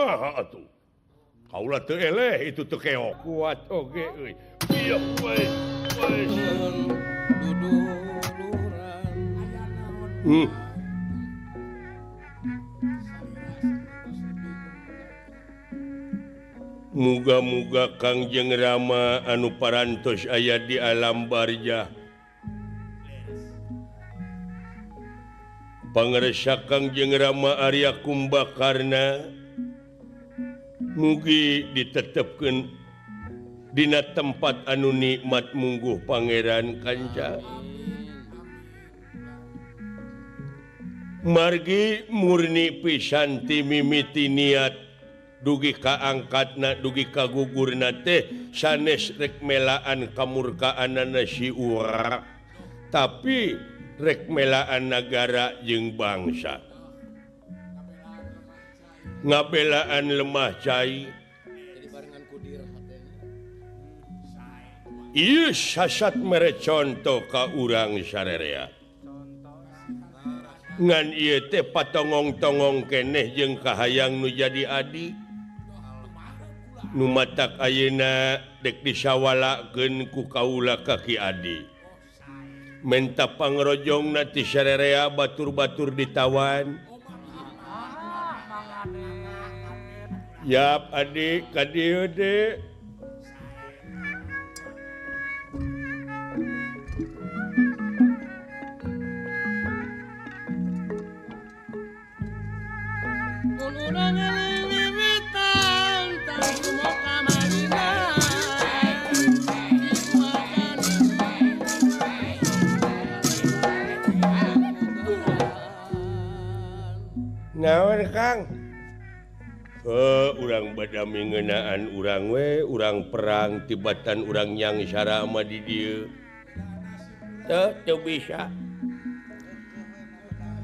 Kumaha atuh? Kaula teu eleh itu teu keok. Kuat oge euy. Ieu we. Muga-muga Kangjeng Rama anu parantos aya di alam barjah. Pangersa Kangjeng Rama Arya Kumbakarna mugi ditetepkeun dina tempat anu nikmat mungguh Pangeran Kanca. Margi murni pisan ti mimiti niat dugi ka angkatna dugi ka gugurna teh sanes rek melaan kamurkaanana si Urak, tapi rek melaan nagara jeung bangsa, ngabelaan lemah cai. Ieu sasat mere conto ka urang sarerea. Ngan ieu teh patongong-tongong keneh jeung kahayang nu jadi adi. Nu matak ayeuna dek disawalakeun ku kaula ka Ki Adi. Menta pangrojongna ti sarerea batur-batur ditawan. Yap Adi ka dieu de. Naon Kang? Urang badami ngeunaan urang we, urang perang tibatan urang nyangsara mah di dieu. Teu teu bisa.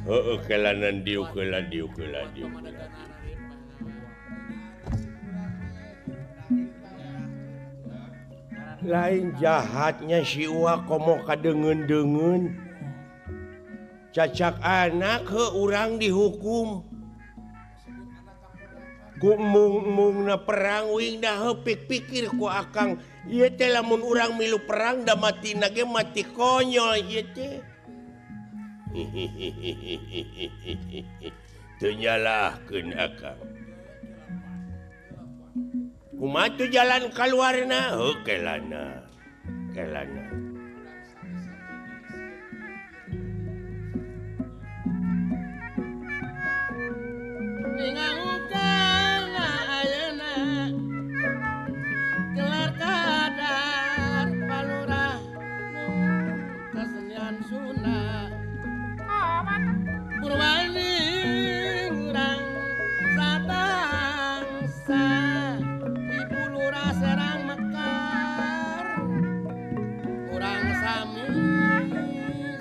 Heueuh kelanan dieu keula dieu keula dieu. Lain jahatnya si Uwa komo kadeungeun-deungeun. Cacak anak heuh urang dihukum. Ku mung-mungna perang uing dah heuh pikir ku akang. Ieu teh lamun urang milu perang da matina ge mati konyol ieu teh. Teu nyalahkeun akang. Kumaha tuh jalan kaluarna? Heuh kelana. Kelana. Ninggalukana ayeuna gelar kadar palurah nu kasenian Sunda Purwani urang sabangsa Ibu Lurah Serang Mekar urang sami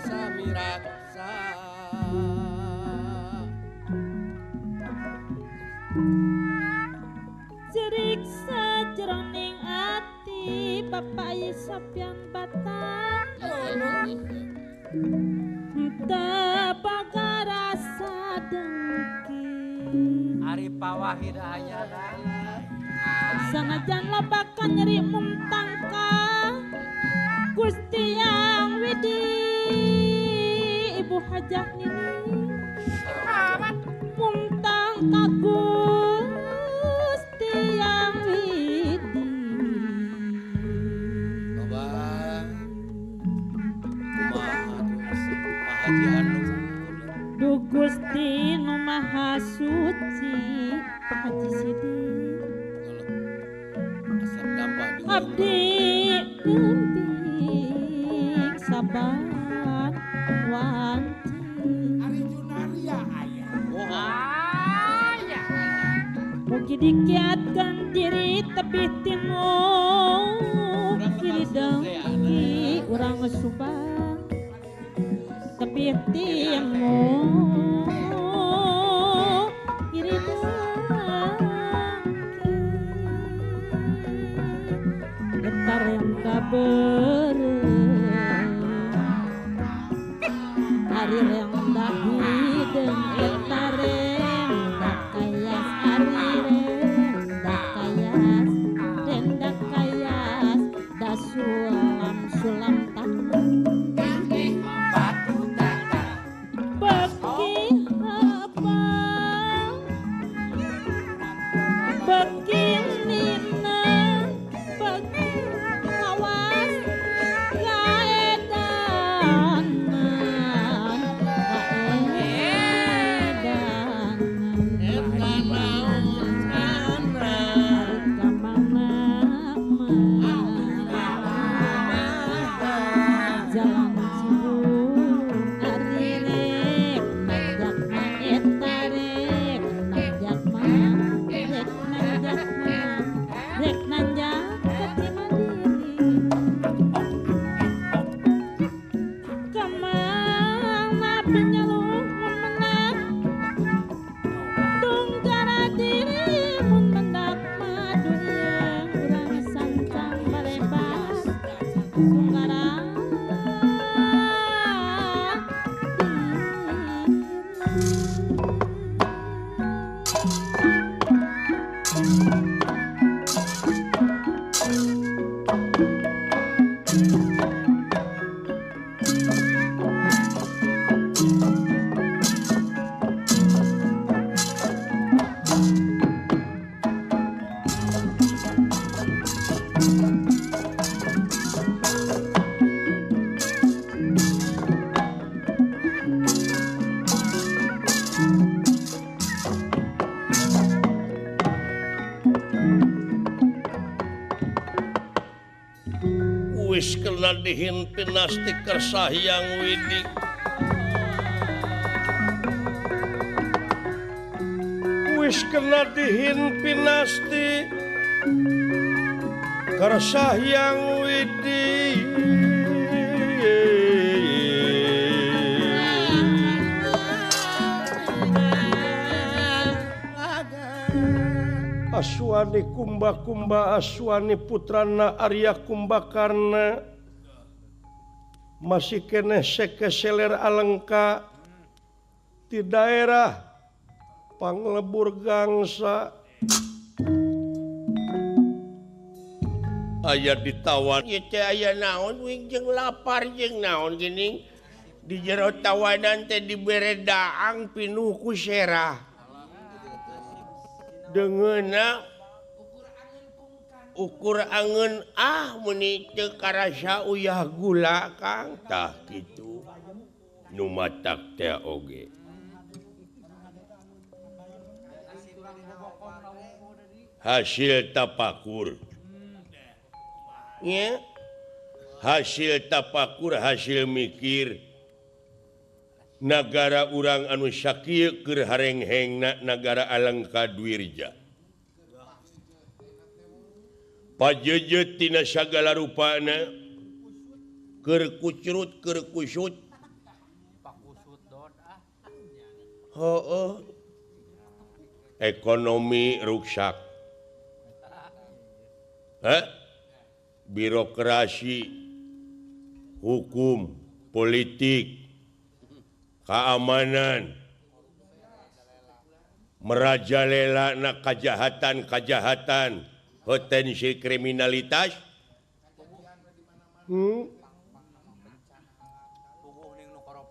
sami raksa. Cerik sajroning ati Bapak Yusuf yang batang tepaga rasa dengki. Ari Pawahid ayana sanajan lobakan nyeri mumtangka Gusti Yang Widi Ibu Hajah Nini mumtang ka Gusti Yang Widi. Loba kumaha Haji Anu Du Gusti nu Maha Suci Haji Sidi abdi geumping saban wanci. Ari Junaria aya. Aya. Mugi dikiatkeun diri tebih timur kiri dengki urang Subang tebih timur kiri dengki getar yang kabeureuh ari yang dahideung getar yang kayas ari. Pinyaluh mun menang Tunggara diri mun mendak madu ieu urang sancang balepas Sunggara Wis kena dihintinasti Kersa Hyang Widi. Wis kena dihintinasti Kersa Hyang Widi. Aswani Kumba-kumba Aswani putrana Arya Kumbakarna masih keneh sekeseler Alengka di daerah Panglebur Gangsa aya ditawan ieu teh aya naon wing jeung lapar jeung naon geuning di jero tawanan teh dibere daang pinuh ku serah deungeunna ukur angeun ah meuni teu karasa uyah gula Kang tah kitu nu matak teh oge hasil tapakur nya hasil tapakur hasil mikir nagara urang anu sakieu keur harenghengna nagara Alengka Dwirja pajejet tina sagala rupana keur kucrut keur kusut heueuh ekonomi ruksak heh birokrasi hukum politik keamanan merajalela na kejahatan-kejahatan potensi kriminalitas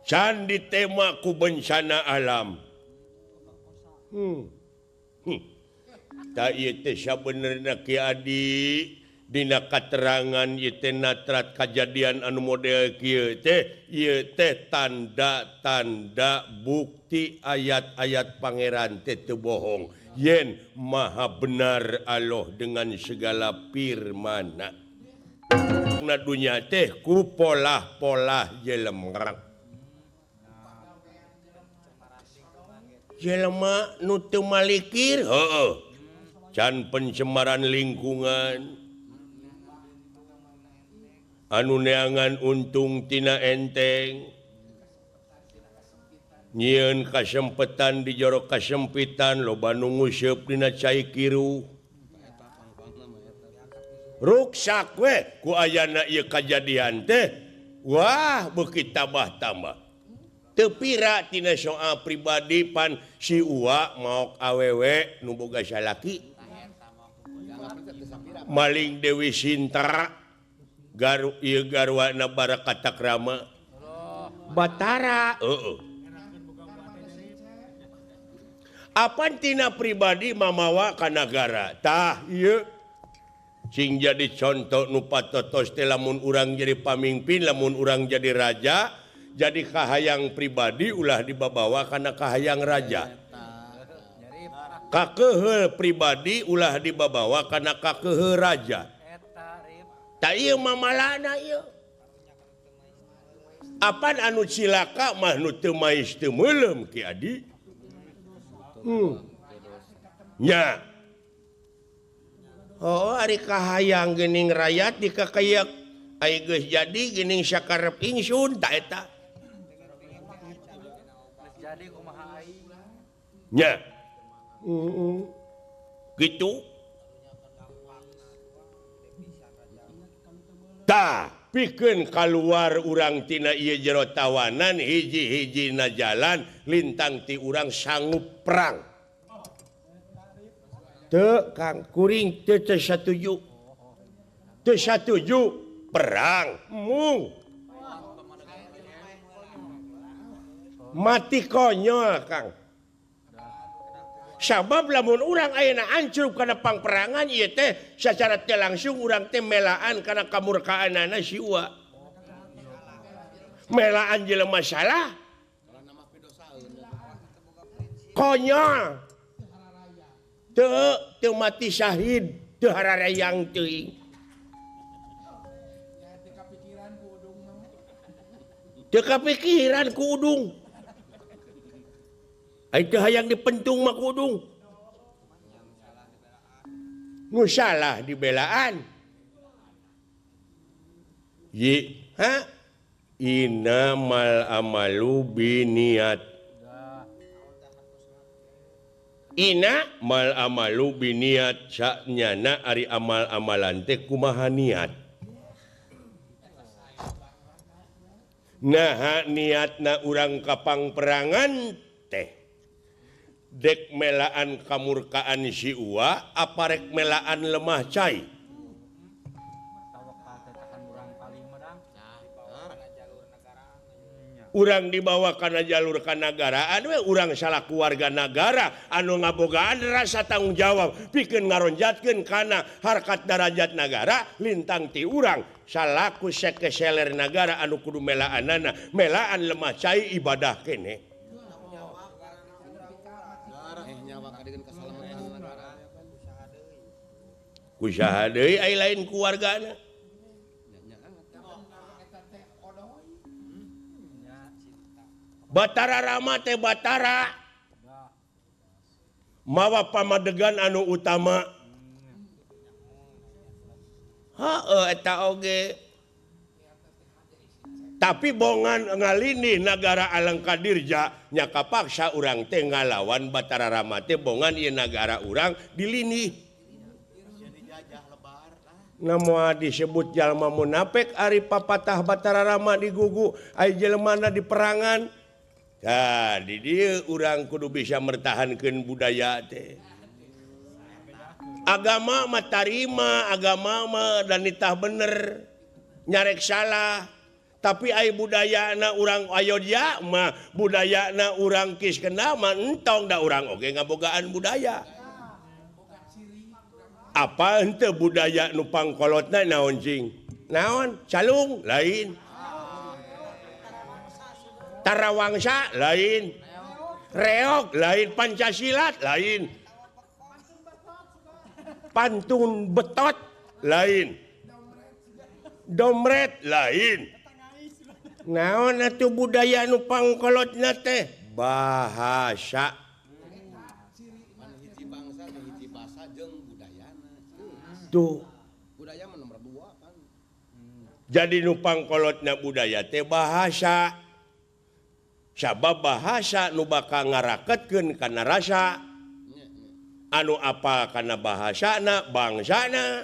can ditema ku bencana alam tak ieu teh sabenerna Ki Adi dina katerangan ieu teh natrat kajadian anu model kieu teh ieu teh tanda-tanda bukti ayat-ayat pangeran teh teu bohong yen maha benar Allah dengan segala firmana. Na dunya teh ku polah-polah jelema. Jelema nu teu malikir heueuh can pencemaran lingkungan anu neangan untung tina enteng nyieun kasempetan di jero kasempitan loba nu nguseup dina cai kiru ruksak we ku ayana ieu kajadian teh wah beuki tambah-tambah teu pira tina soal pribadi pan si Uwa maok awewe nu boga salaki maling Dewi Sinta garu ieu garwana Barakatakrama Batara heueuh apan tina pribadi mamawa ka nagara tah ieu sing jadi contoh nu patotos teh lamun urang jadi pamimpin lamun urang jadi raja jadi kahayang pribadi ulah dibabawa kana kahayang raja kakeheul pribadi ulah dibabawa kana kakeheul raja tah ieu mamalana ieu apan anu cilaka mah nu teu mais teu meuleum Ki Adi nya oh ari kahayang geuning rayat dikakayak ai geus jadi geuning sakarep ingsun ta eta Jadi kumaha aing? Nya. Gitu. Tah, pikeun kaluar urang tina ieu jero tawanan hiji-hijina jalan lintang ti urang sanggup perang. Teu Kang kuring teu satuju. Teu satuju perang mung. Mati konyol Kang. Sabab lamun urang ayeuna ancrub kana pangperangan ieu teh sacara teu langsung urang teh melaan kana kamurkaanana si Uwa. Melaan jelema salah. Konyol. Teu mati syahid, teu hararayang teuing. Teu kapikiran ku udung. Ai teu hayang dipentung mah ku udung. Nu salah dibelaan. Ye, ha? Innamal amalu biniat. Inna mal amalu biniat sanyana ari amal-amalan teh kumaha niat. Naha niatna urang ka pangperangan teh. Dek melaan kamurkaan si Uwa apa rek melaan lemah cai. Urang dibawa kana jalur kanagaraan we urang salaku warga nagara anu ngabogaan rasa tanggung jawab pikeun ngaronjatkeun kana harkat darajat nagara lintang ti urang salaku sekeseler nagara anu kudu melaanana melaan lemah cai ibadah keneh. Kusaha deui ai lain keluargana. Batara Rama teh Batara mawa pamadegan anu utama. Heeh eta oge. Tapi bongan ngalindih nagara Alengkadirja nya kapaksa urang teh ngalawan Batara Rama teh bongan ieu nagara urang dilindih. Namoa disebut jalma munafik ari papatah Batara Rama digugu ai jelemana di perangan. Tah di dieu urang kudu bisa mertahankeun budaya teh. Agama mah tarima, agama mah dan nitah bener, nyarek salah. Tapi ai budayana urang Ayodya mah, budayana urang Kiskenda mah entong da urang oge ngabogaan budaya. Apa henteu budaya nu pangkolotna naon cing? Naon? Calung lain. Tarawangsa lain. Reog lain, Pancasila lain. Pantun betot lain. Domret lain. Naon atuh budaya nu pangkolotna teh? Bahasa. Tuh. Budaya mah nomor 2 kan. Jadi nu pangkolotna budaya teh bahasa. Sabab bahasa nu bakal ngaraketkeun kana rasa. Anu apal kana bahasana, bangsana.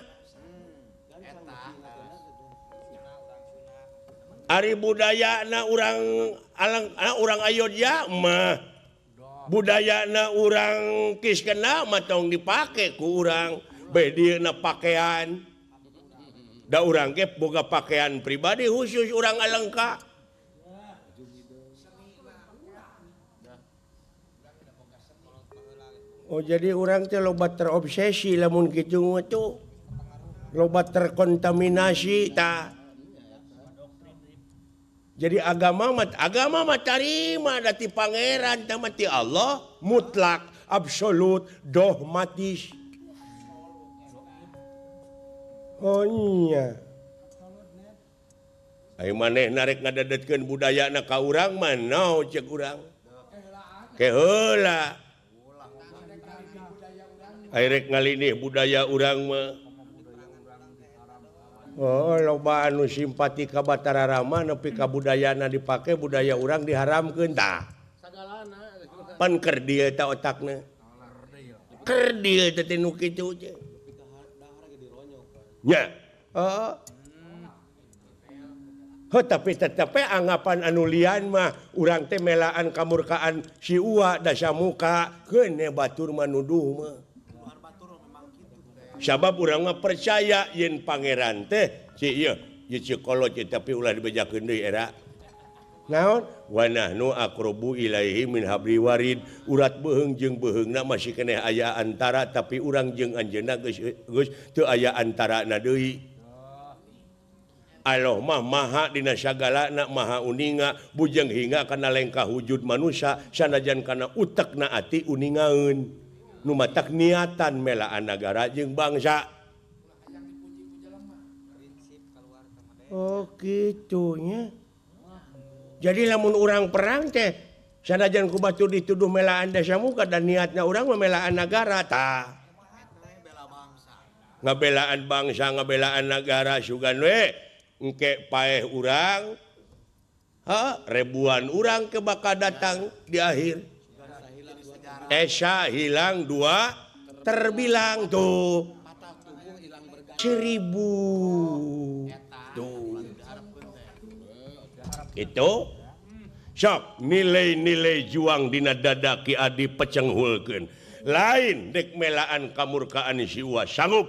Ari budayana urang alang urang Ayodya mah budayana urang Kiskenda mah tong dipake ku urang. Bedieuna pakaian da urang ge boga pakaian pribadi khusus urang Alengka. Oh jadi urang teh loba terobsesi lamun kitu mah tuh loba terkontaminasi tah. Jadi agama mah tarima da ti pangeran tah mah ti Allah mutlak absolut dogmatis. Oh iya. Ai maneh narek ngadadetkeun budayana ka urang mah naon ceuk urang. Ke heula. Ai rek ngalindih budaya urang mah. Oh loba anu simpati ka Batara Rama nepi ka budayana dipake budaya urang diharamkeun tah. Pan kerdil ta otakna. Kerdil teh nu kitu teh. Nya. Heeh. Heuh tapi tetep anggapan anu lian mah urang teh melaan kamurkaan si Uwa Dasamuka keun batur mah nuduh mah. Sabab urang mah percaya yen pangeran teh si ieu ieu kolot tapi ulah dibejakeun deui era. Naon? Wa nahnu aqrabu ilaihi min hablil warid. Urat beuheung jeung beuheungna masih keneh aya antara tapi urang jeung anjeunna geus geus teu aya antarana deui. Allah mah maha dina sagalana maha uninga bujeng hingga kana lengkah wujud manusia sanajan kana utekna ati uningaeun. Nu matak niatan melaan nagara jeung bangsa. Oh kitu nya. Jadi lamun urang perang teh sanajan ku batur dituduh melaan Dasamuka dan niatna urang memelaan nagara tah. Ngabelaan bangsa, ngabelaan nagara sugan we engke paeh urang ha ribuan urang ke bakal datang di akhir. Esa hilang dua terbilang tuh 1000 tuh. Itu sok nilai-nilai juang dina dada Ki Adi pecenghulkeun lain dek melaan kamurkaan si Uwa sanggup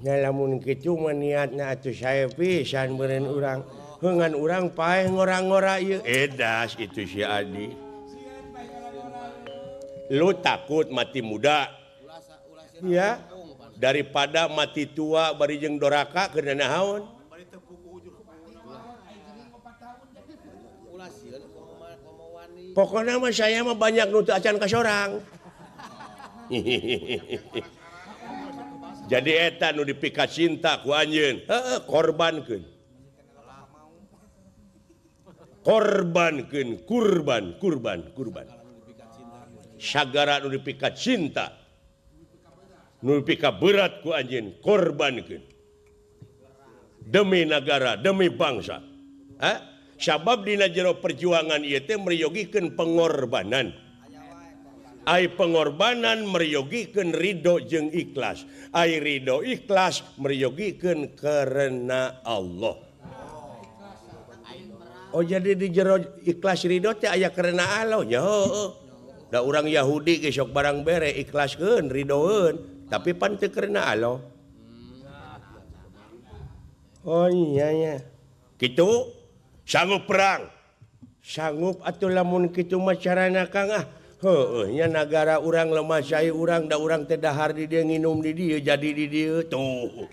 nya lamun kitu mah niatna atuh sae pisan meureun urang heungan urang paeh ngora-ngora ieu edas itu si Adi lu takut mati muda ya daripada mati tua bari jeung doraka keur naon. Pokoknya mah saya mah banyak nu teu acan ka sorang. Jadi eta nu dipika cinta ku anjeun, heueuh korbankeun. Korbankeun, kurban, kurban, kurban. Sagara nu dipika cinta. Nu dipika berat ku anjeun, korbankeun. Demi nagara, demi bangsa. Hah? Sabab dina jero perjuangan ieu teh meryogikeun pengorbanan. Ai pengorbanan meryogikeun ridho jeung ikhlas. Ai ridho ikhlas meryogikeun karena Allah. Oh jadi di jero ikhlas ridho teh aya karena Allah nya heueuh. Da urang Yahudi ge sok barang bere ikhlaskeun ridhoeun, tapi pan teu karena Allah. Oh iya nya. Kitu sanggup perang sanggup atuh lamun kitu mah carana Kang ah heueuh nya nagara urang lemah cai urang da urang teh dahar di dieu nginum di dieu jadi di dieu tuh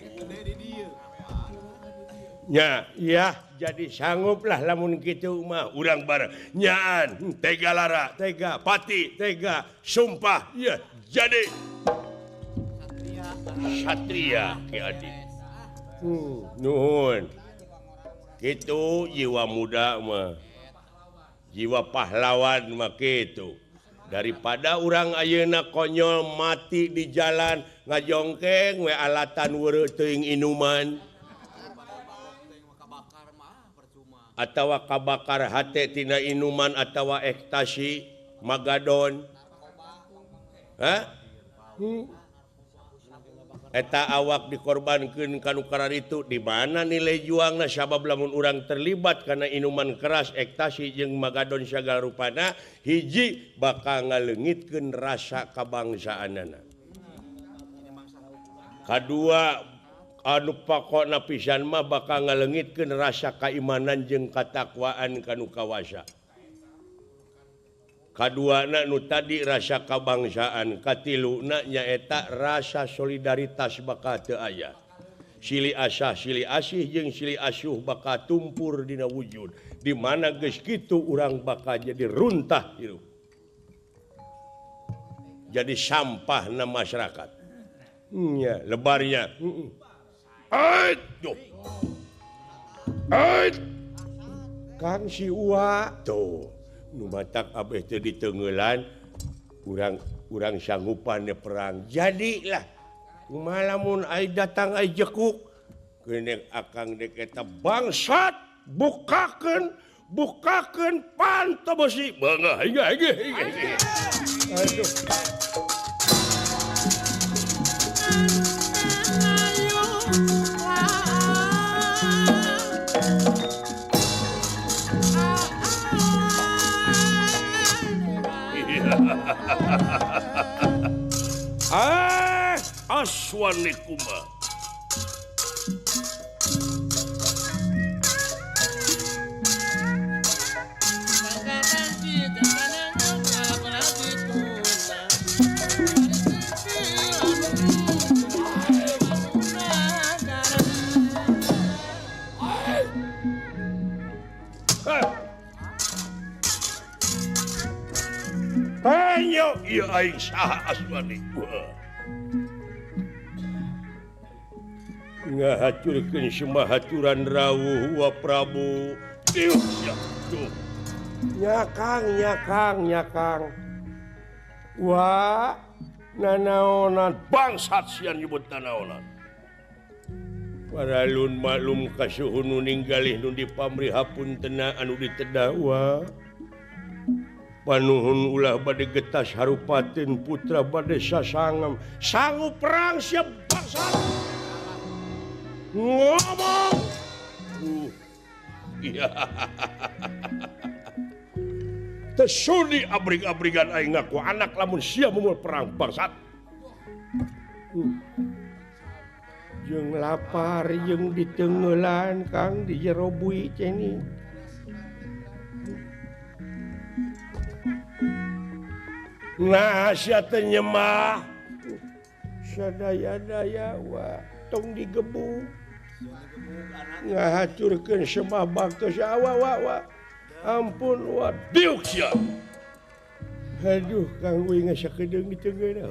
nya ya jadi sangguplah lamun kitu mah urang bareng nyaan tega lara tega pati tega sumpah ya jadi satria Ki Adi nuhun. Gitu jiwa muda mah jiwa pahlawan mah kitu daripada urang ayeuna konyol mati di jalan ngajongkeng we alatan weureuh teuing inuman atawa kabakar hate tina inuman atawa ekstasi magadon hah eta awak dikorbankeun kanu kararitu di mana nilai juangna sabab lamun urang terlibat kana inuman keras ekstasi jeung magadon sagala rupana hiji bakal ngaleungitkeun rasa kabangsaanana kadua anu pokokna pisan mah bakal ngaleungitkeun rasa kaimanan jeung katakwaan kanu kawasa kaduana nu tadi rasa kabangsaan katiluna nyaeta rasa solidaritas bakal teu aya silih asah silih asih jeung silih asuh bakal tumpur dina wujud di mana geus kitu urang bakal jadi runtah hirup jadi sampah na masyarakat nya lebarnya aduh Kang si Uwa tuh nu matak abeh teh diteunggeulan urang sanggupan perang jadilah kumaha lamun ai datang ai jekuk geuning akang dek eta bangsat bukakeun Bukakeun panto besi. Bangga hingga hingga. Aduh. Ah, aswane kumaha. Tanyo ieu aing saha aswane. Ngahacurkeun semahaturan rawuh wa Prabu. Diuk sia tuh. Nyakang nyakang nyakang. Wa nanaonan bangsat sia nyebut nanaonan. Paralun maklum kasuhun nu ninggalih nu dipamrih hapuntena anu ditedah wa. Panuhun ulah bade getas harupateun putra bade sasangem. Sanggup perang siap bangsat. Ngomong. Tesudi abrig-abrigan aing ngaku anak lamun sia mumul perang bangsat. Jeung lapar jeung ditengelan Kang di jero bui ceni. Nah sia teh nyemah. Sadaya-daya wa tong digebuk. Ngahacurkeun semah baktos awa wa wa. Ampun wa diuk sia. Aduh Kang uing sakedeung diteungeun.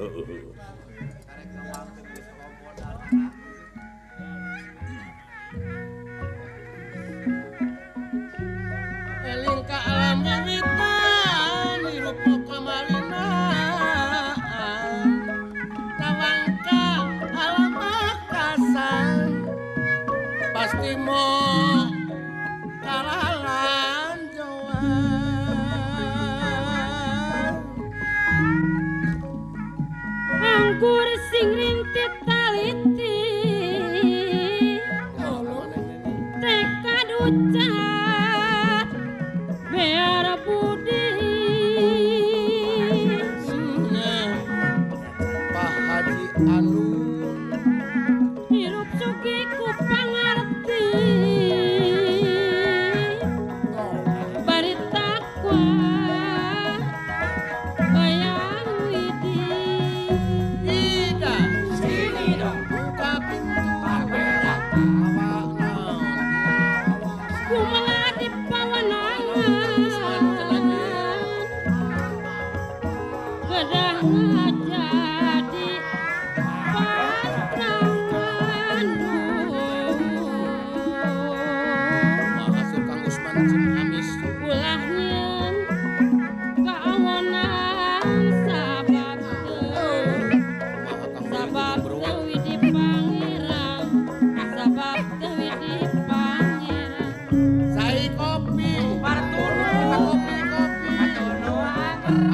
Eling ka alam wiwitan hirup kamarina. Tawangka alam akasan pasti mo kalalanjoan. Anggur sing rintit taliti tekad ucat biar budi. Pak Haji Anu hirup sugi ku pangarti bari takwa bayang widi. Ida sini dong buka pintu kumaha di pawenangan gedah jadi pantrangan. Kumaha sur Kang Usman Ciamis ulah nyieun kaawonan sabab teu sabab teu widi pangeran sabab teu widi pangeran. Sai kopi Partunu. Eta kopi kopi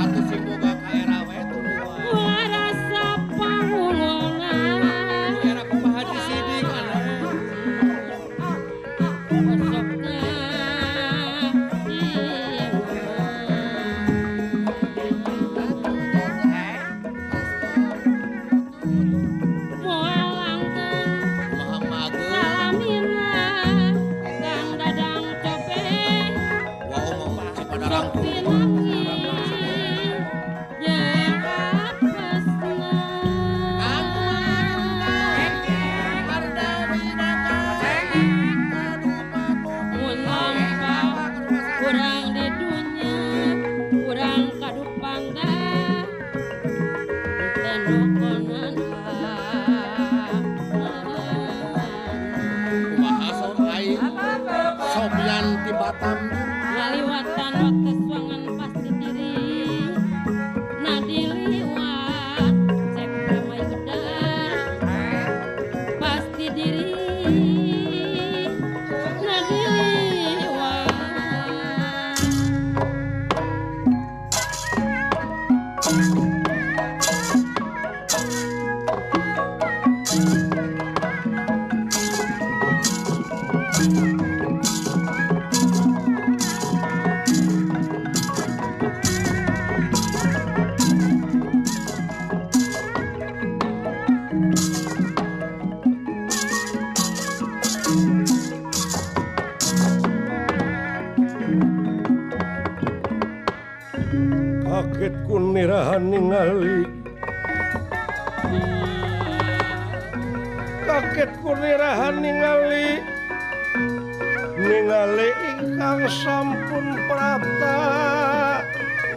atuh sing boga ka era we tuluan. Ulah rasa pangulongan Era kumaha Haji Sidik anu osokna moal langgeng kumaha mageung salamina Kang Dadang Copeng wa omong Cipadarang sok pinangi jeung apesna. Mun lompat kurang di dunya kurang kadu pangga teu konan. Kumaha sor aing Sopian ti Batam Ngaliwatan waktu suangan pasti Kaget ku nirahan ningali, kaget ku nirahan ningali, ningali ingkang sampun prapta,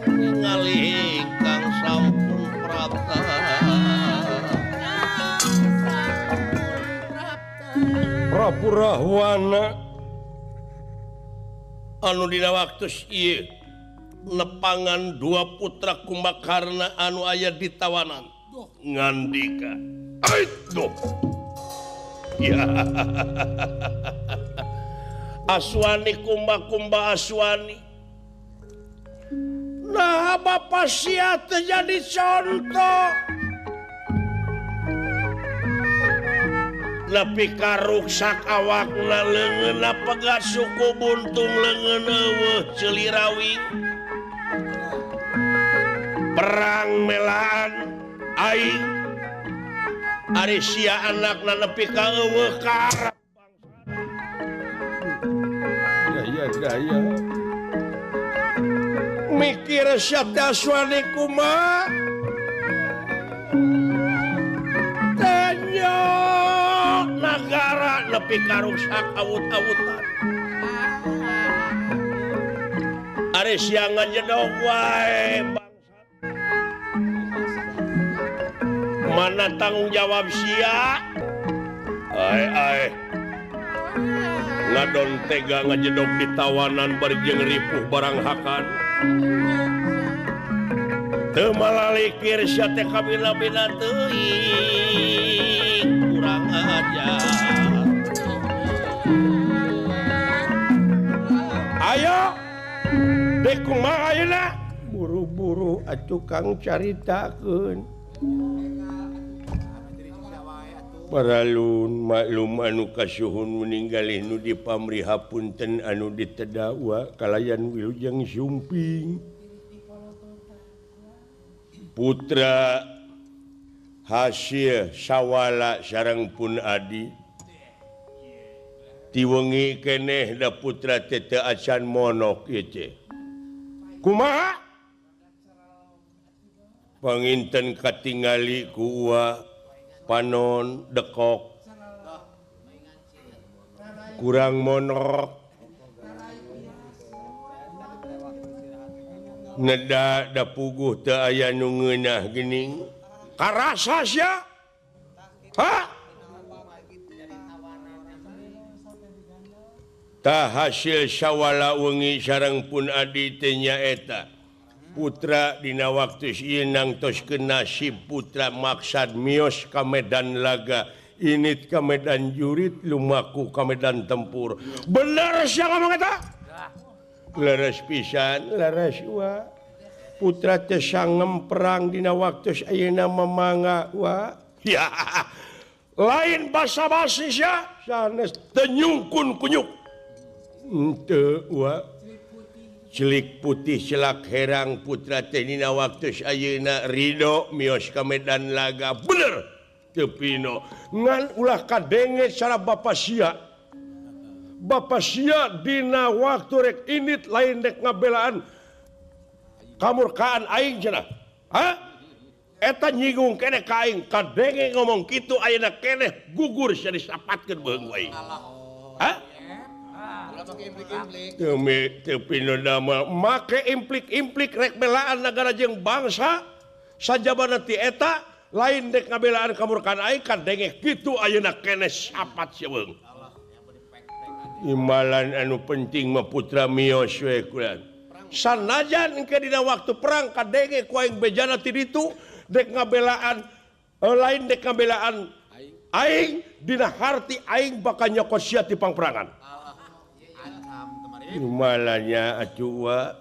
ningali ingkang sampun prapta. Prabu Rahwana anu dina waktu ieu nepangan dua putra Kumbakarna anu aya di tawanan ngandika aduh ya Aswani kumba-kumba Aswani nah bapak sia teu jadi contoh nepi ka ruksak awakna leungeunna pegat suku buntung leungeun eueuh ceulirawi perang melaan aing ari sia anakna nepi ka eueuh ka Arab daya daya mikir sia teh Aswani kumaha tanya nagara nepi ka ruksak awut-awutan ari sia ngajedog wae mana tanggung jawab sia ai ai ngadon tega ngajedog di tawanan bari jeung ripuh barang hakan teu malalikir sia teh kabina-bina teuing kurang aja ayo dek kumaha ayeuna buru-buru atuh Kang caritakeun. Paralun maklum anu kasuhun meninggalih nu dipamrih hapunten anu ditedawa kalayan wilujeng sumping putra hasil sawala sareng pun adi ti wengi keneh da putra teh teu acan monok ieu teh kumaha panginten katingali ku uwa panon dekok kurang monok neda da puguh teu aya nu ngeunah geuning karasa sia ha tah hasil sawala wengi sareng pun adi teh nyaeta putra dina waktu ieu nangtos nasib putra maksad mios ka medan laga init ka medan jurit lumaku ka medan tempur bener sia ngomong eta leres pisan leres wa putra teh sangem perang dina waktu ayeuna mamanga wa ya lain basa-basi sia sanes teu nyungkun kunyuk henteu wa celik putih celak herang putra teh dina waktu ayeuna ridho mios ka medan laga bener teu pino ngan ulah kadenge cara bapa sia dina waktu rek init lain rek ngabelaan kamurkaan aing cenah ha eta nyinggung keneh ka aing kadenge ngomong kitu ayeuna keneh gugur sia disapatkeun beung aing ha make implik-implik rek belaan negara jeung bangsa sajabana ti eta lain dek ngabelaan kamurkaan aing kadenge kitu ayeuna keneh sapat sia beung imbalan anu penting mah putra mios we kulan sanajan engke dina waktu perang kadenge ku aing bejana ti ditu dek ngabelaan lain dek ngabelaan aing dina harti aing bakal nyokot sia ti pangperangan. Malanya atuh wa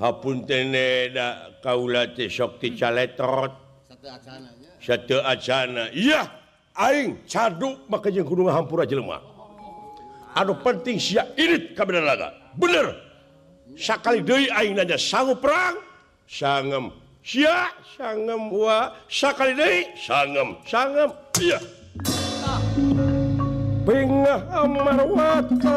hapunten da kaula teh sok ti caletot sateu acana iya aing cadu maka jeung kudu ngahampura jelema anu penting sia irit ka bener laga bener sakali deui aing nanya sanggup perang sangem sia sangem wa sakali deui sangem sangem iya bengah amarwata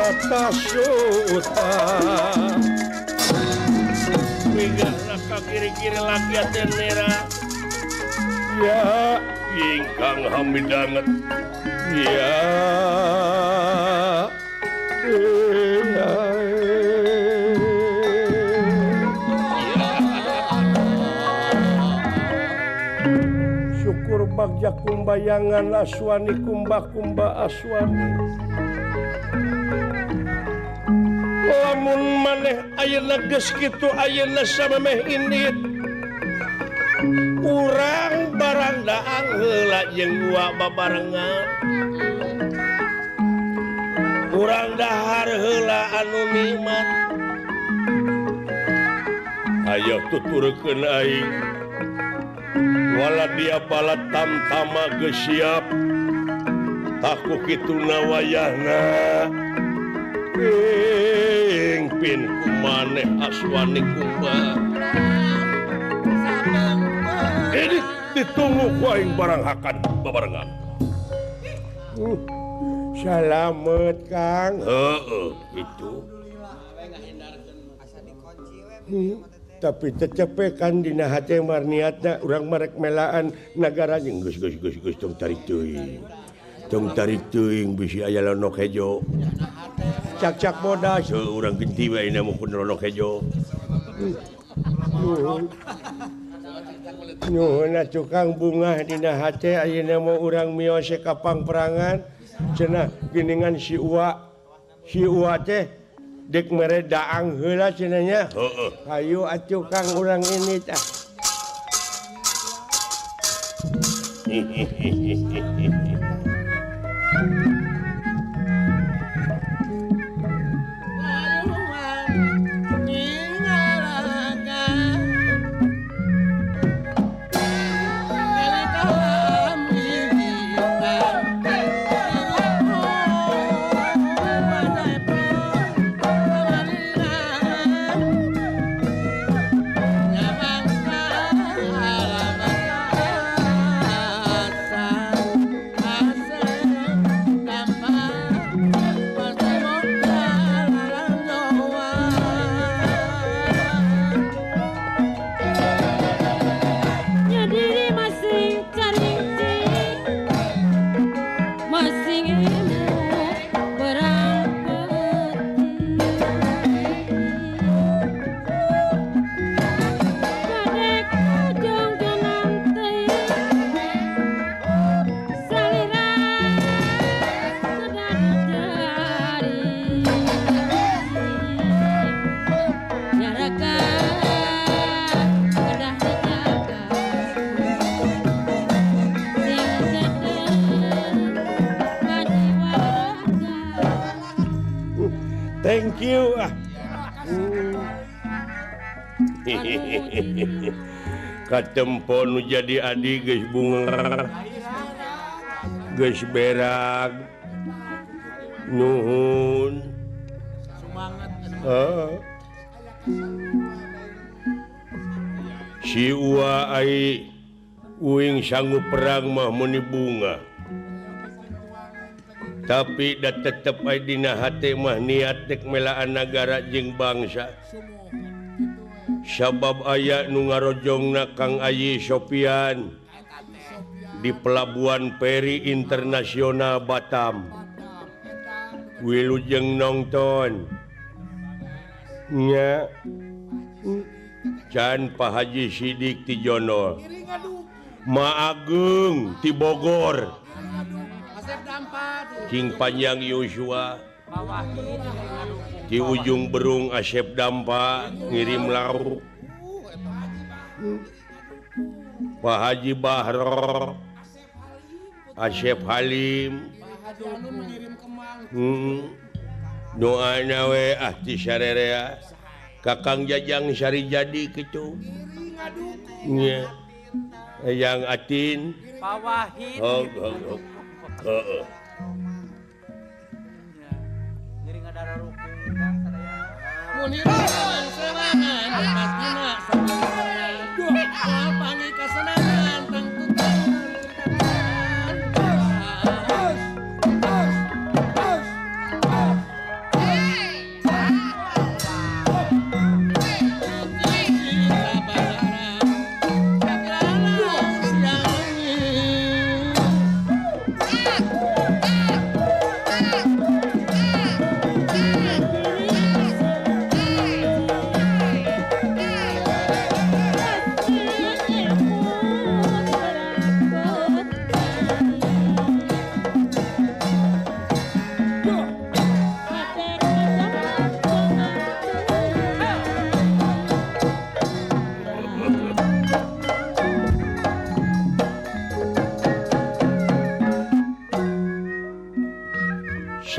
Brata Suta migahna ka kiri-kiri lagi tenera ya ingkang hamidanget ya ya. Syukur bagja kumbayangan aswani kumba-kumba aswani lamun maneh ayeuna geus kitu ayeuna samemeh indit urang barang daang heula jeung gua babarengan urang dahar heula anu nikmat ayo tuturkeun aing wala dia bala tamtama geus siap taku kituna wayahna ping pin kumaneh aswani kumba ini ditunggu ku aing barang hakan babarengan. Salamet Kang. Heeh gitu. Tapi tecepekan dina hate mar niatna urang marek melaan nagara jeung geus geus geus geus tong tarik teuing. Tong tarik teuing bisi aya lonok hejo. Cak-cak bodas heuh urang genti wae na mukun lonok hejo. Nuhun atuh Kang bungah dina hate ayeuna mah urang mios ka pangperangan cenah geuningan si Uwa teh dek mere daang heula cenah nya. Heeh. Hayu atuh Kang urang ini tah. Thank you. Katempo nu jadi adi geus bunga geus berak nuhun si Uwa ai uing sanggup perang mah meuni bunga tapi da tetep ai dina hate mah niat dek melaan nagara jeung bangsa sabab aya nu ngarojongna Kang Ayi Sopian di Pelabuhan Peri Internasional Batam wilujeng nonton nya can Pak Haji Sidik ti Jonol Ma Agung ti Bogor King Panjang Yosua di ujung Berung Asep Dampa ngirim lauk Pak Haji Bahro Asep Halim doana we ah ti sarerea Kakang Jajang Sari jadi kitu nya Eyang Atin Pak Wahid heeh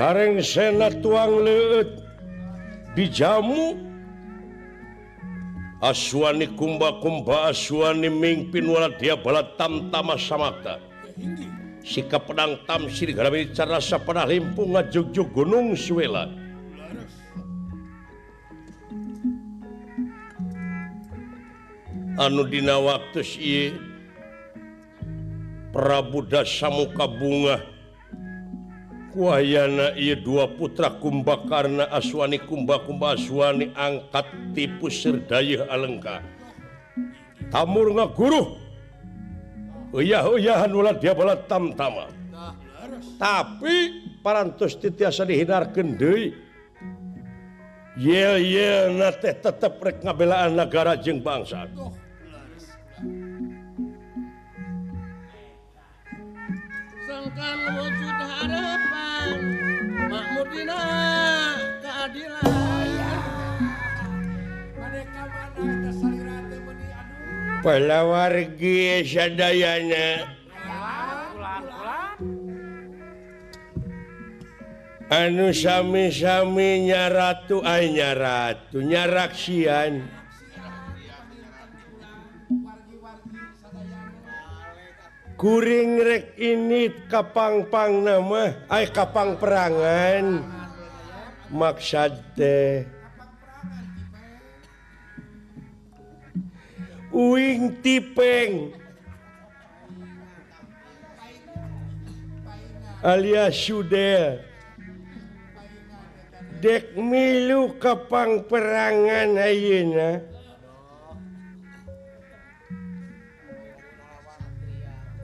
Sareng sena tuang leueut dijamu Aswani kumba-kumba Aswani mingpin wala dia bala tamtama samata. Sikap pedang tamsir garawi carasa pada limpung ngajugjug gunung Suwela. Anu dina waktu ieu Prabu Dasamuka bungah kuayana ieu dua putra Kumbakarna Aswani kumba-kumba Aswani angkat tipu Serdayeuh Alengka. Tamur ngaguruh uyah-uyahan ulah dia bala tamtama. Tapi parantos titiasa dihindarkeun deui. Yel-yelna teh tetep rek ngabelaan nagara jeung bangsa. Sangkan wujud harapan makmur dina keadilan. Palawargi sadayana anu sami-sami nyaratu ay nyaratu nyaraksian kuring rek ini kapangpang nama ay kapang perangan maksad teh uing tipeng alias sudel dek milu kapang perangan ayeuna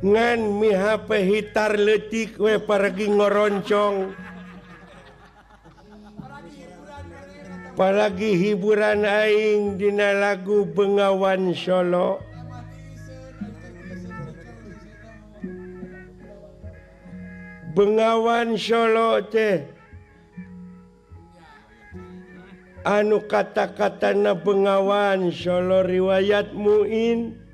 ngan mihape hitar leutik we paragi ngoroncong paragi hiburan aing dina lagu Bengawan Solo. Bengawan Solo teh anu kata-katana Bengawan Solo riwayat Muin.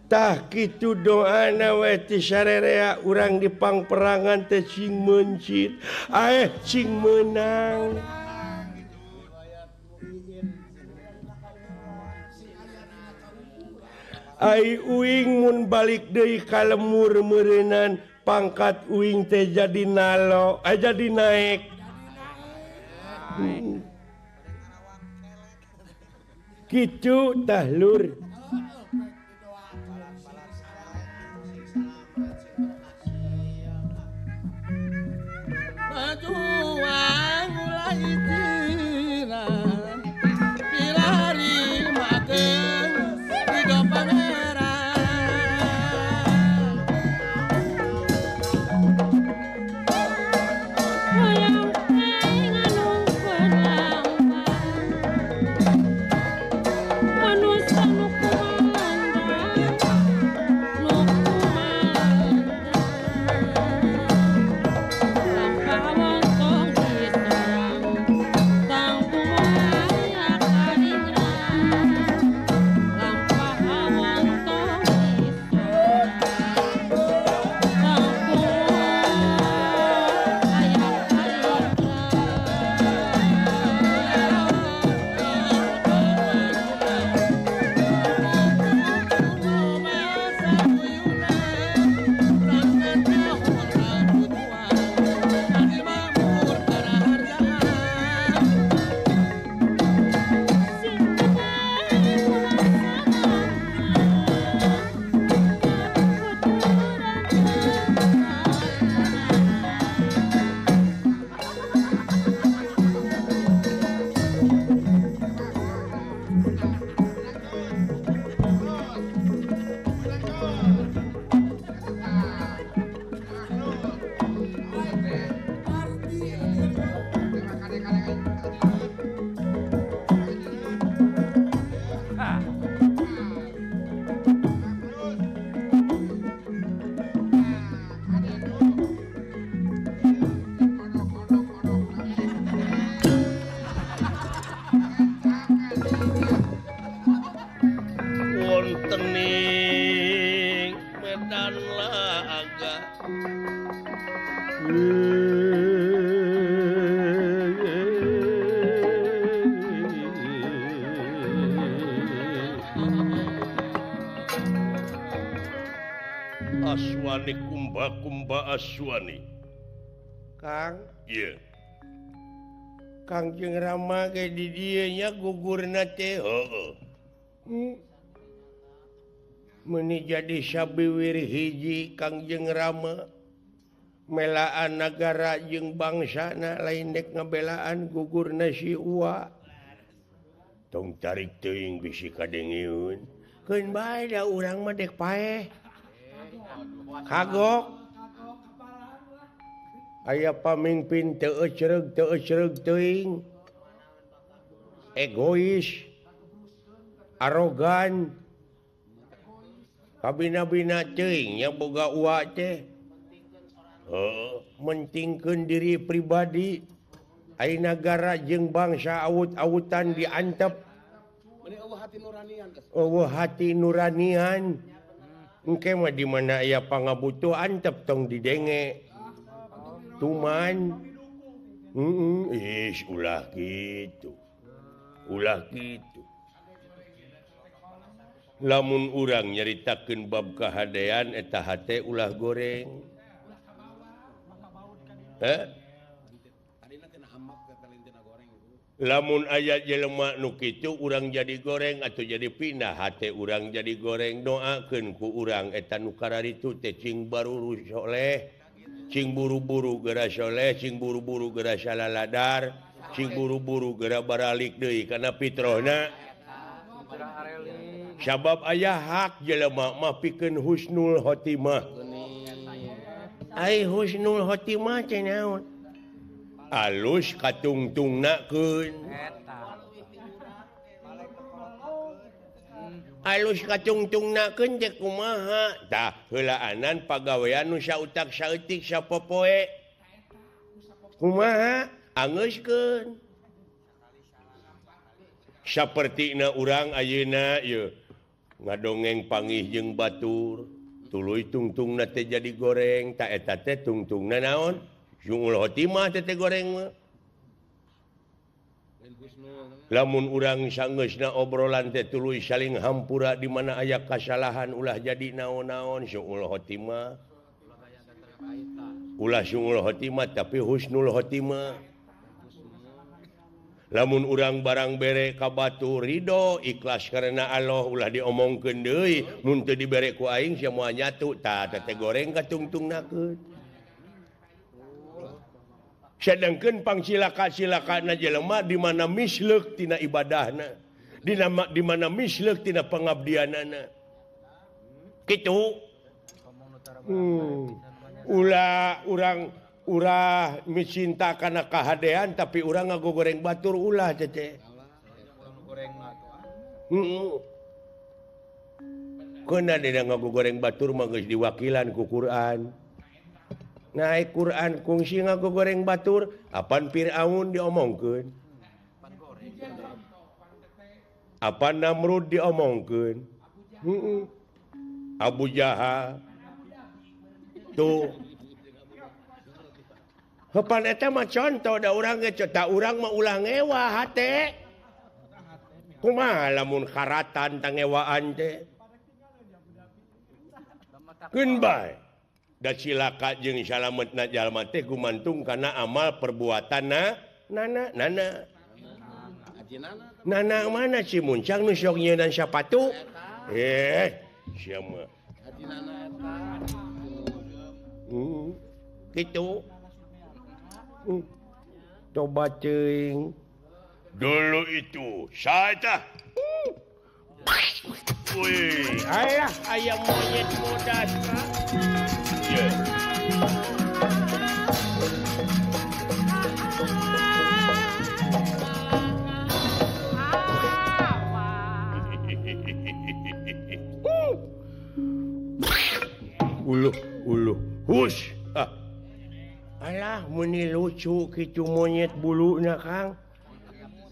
Tah kitu doana we ti sarerea urang di pangperangan teh cing meuncit aeh cing meunang. Ai uing mun balik deui ka lemur meureunnan pangkat uing teh jadi nalo jadi naek. Kitu tah lur. Juang mulai jiran pilari makeun ridho pangeran. Hoyong aing anu berlampah manusa nu kumandang nu kumandang lampah wontening lan laga. Aswani kumba-kumba aswani. Kang, iya. Kang jeung Rama ge di dieu nya gugurna teh heueuh. Meuni jadi sabiwir hiji Kang jeung Rama. Melaan nagara jeung bangsana lain dek ngabelaan gugurna si Uwa. Tong tarik teuing bisi kadengeun. Keun bae da urang mah dek paeh. Kagok. Aya pamimpin teu ecreg teuing, egois, arogan, kabina-bina teuing nya boga uwa teh. Heuh, mentingkeun diri pribadi, ai nagara jeung bangsa awut-awutan diantep. Eueuh hati nuranian. Engke mah di mana aya pangabutuh antep tong didenge. Tuman, ulah gitu, ulah gitu. Lamun urang nyaritakeun bab kahadean eta hate ulah goreng. Heh? Lamun aya jelema nu kitu urang jadi goreng atau jadi pindah hate urang jadi goreng, doakeun ku urang eta nu kararitu teh cing baruru soleh. Cing buru-buru geura soleh, cing buru-buru geura salaladar, cing buru-buru geura baralik deui kana fitrahna. Sabab aya hak jelema mah pikeun husnul khotimah. Ai husnul khotimah teh naon? Alus katungtungnakeun. Alus katungtungnakeun teh kumaha? Tah heulaanan pagawean nu sautak saeutik sapopoe. Kumaha? Angeuskeun. Sapertina urang ayeuna ieu ngadongeng pangih jeung batur, tuluy tungtungna teh jadi goreng, ta eta teh tungtungna naon? Husnul khotimah teh goreng mah. Lamun urang sanggeusna obrolan teh tuluy saling hampura di mana aya kasalahan ulah jadi naon-naon suul khotimah. Ulah suul khotimah tapi husnul khotimah. Lamun urang barang bere ka batur ridho ikhlas karena Allah ulah diomongkeun deui mun teu dibere ku aing sia moal nyatu tah teh goreng katungtungnakeun. Sedangkan pangsilaka-silakana jelema di mana misleuk tina ibadahna, di mana misleuk tina pengabdianana. Kitu. Ulah urang urah micinta kana kahadean tapi urang ngagogoreng batur ulah cece. Keuna dina ngagogoreng batur mah geus diwakilan ku Quran. Naik Quran kungsi ngagogoreng batur apan Fir'aun diomongkeun, apan Namrud diomongkeun, Abu Jahal tuh. Hepan eta mah contoh da urang ge ta urang mah ulah ngewa hate. Kumaha lamun karatan tangewaan teh? Keun bae. Da cilaka jeung salametna jalma teh gumantung kana amal perbuatanna nana nana. Nana mana si muncang nu sok nyeunan sapatu? Sia mah. Kitu. Coba teuing. Dulu itu saya tah. Wih, alah ayam monyet bodas. Yeah. Uluh, uluh, hush. Ah. Alah, meni lucu kitu monyet buluna, Kang.